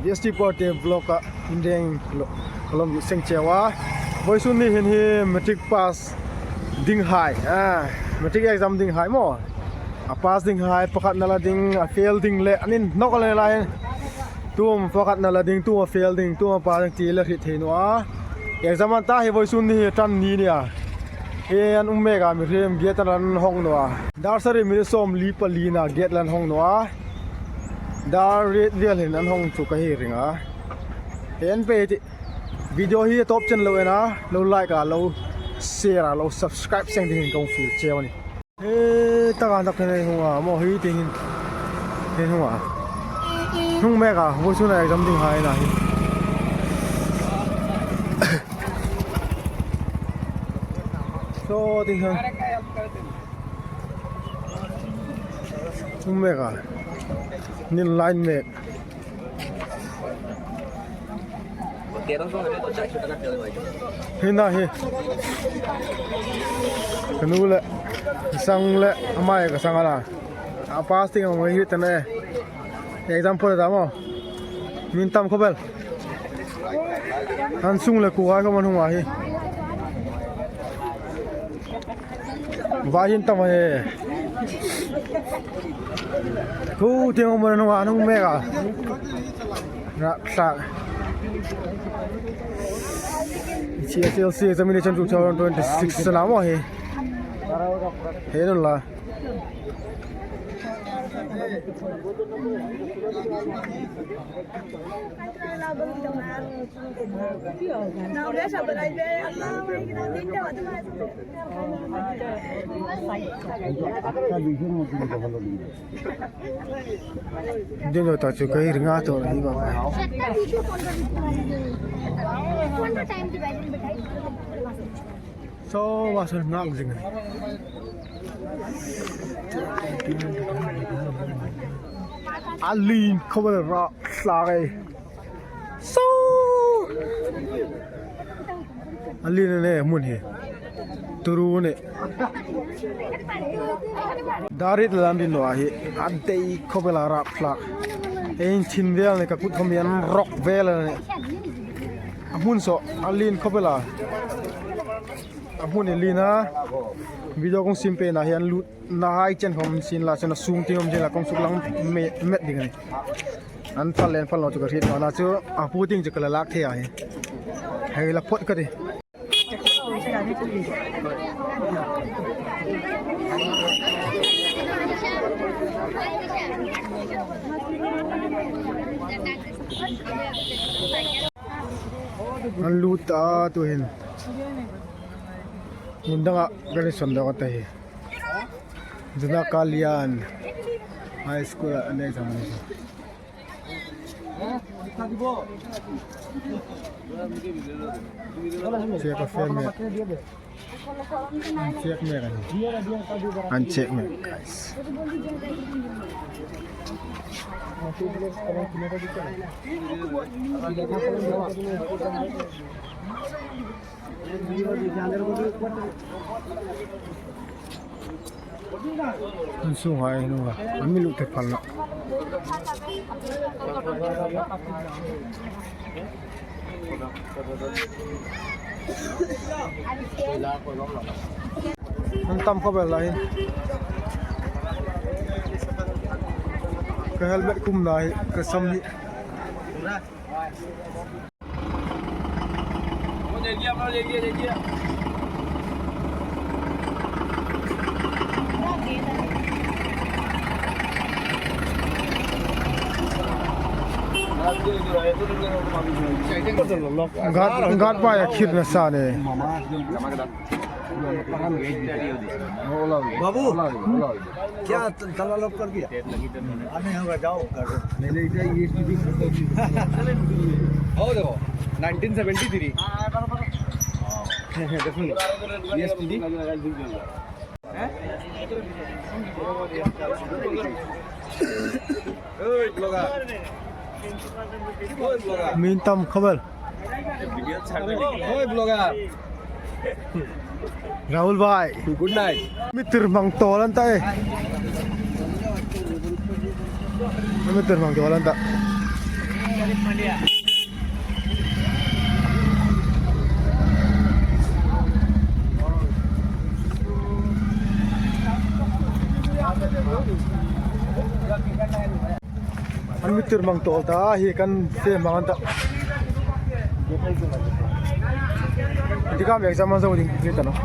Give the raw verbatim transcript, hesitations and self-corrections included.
S T party vlog-a inreng lo, lo seng cheu a. Vawisun ni hin hi matric pass dinghai, a, matric exam dinghai maw, a pass dinghai, pakhatna la ding, a fail ding le an inhnawk a ni lai. Tum pakhatna la ding, tum a fail ding, tum a pass ding ti le hriet thei naw a. Exam an ta hi vawisun ni hi ṭan ni a nih a. Hi an um mek a, mihriem gate-a an hawng naw a. Dar sari minute sawmli palina gate-a an hawng naw a. Dar riet vel hin an hawng chu ka hei ring a. Hi an pe ti. Video hi a tawp chen lo en a, lo like a, lo share a, lo subscribe seng dingin kan fiel cheu a nih. Hi taka tak hin hung a, maw hi ti hin. Hin hung a. Hung mek a, vawisun a exam dinghai a nih hi. So, ti hin. Hung mek a. Nin line mek. Hi na hi. Ka nu le, ka sang le, amai ka sang a la. A pass ding a ngai hi ta ne. Exam pawh ta maw. Min tam khawp el. An sung le kuhai khawm an hung a hi. Vai hin tam a he. Khu tieng awm an hung a, an hung mek a. Ra, sa. H S L C examination two thousand twenty-six sa na maw hi. He nun la. Dino ta chu ka hei ring a, to hi ba. So, va san ngak zing. A lien khawp el a, ra tlak ei. So, a lien a nih hmun hi. Turu a nih. Dar riet la an rin naw a hi. A dei khawp el a, ra tlak. Ei thin vel ni ka kut khawm hi an rawk vel a nih. A hmun saw, a lien khawp el a. A hmun hi lien a. Video kan sim pei na hi an lut. Na hai chen khawm sin la, chen a sung tieng awm sin la, kawng suk lang me-, met ding a nih. An phal le an phal naw chu ka hriet naw a, chu a pu tieng chu ka la lak thei a hi. Hei la phawt ka ti. An lut ta tu hin. Hmun danga kan insawn dawk a ta hi. Zana Kalyan High School-a an exam a nih. Check a fe mek. An check mek a nih. An check mek, guys. An sunghai hi naw a, an mi lute phal naw. An tam khawp el lai. Ka helmet khum lai, ka sam hi. Guard, guard bai a khirna sa ne. बाबू, क्या ताला लॉक कर दिया? नहीं, नहीं, ये एसटीडी। हो, देखो, nineteen seventy three. देखो, ये STD. Min tam khawp el. Oi, blogger. Rahul bhai. Good night. Mi tir hmang tawl an ta e. Mi tir hmang tawl an ta. An mi tir mang tawl ta hi kan fe mang an ta. Ti kam exam an zo ding ni ta naw.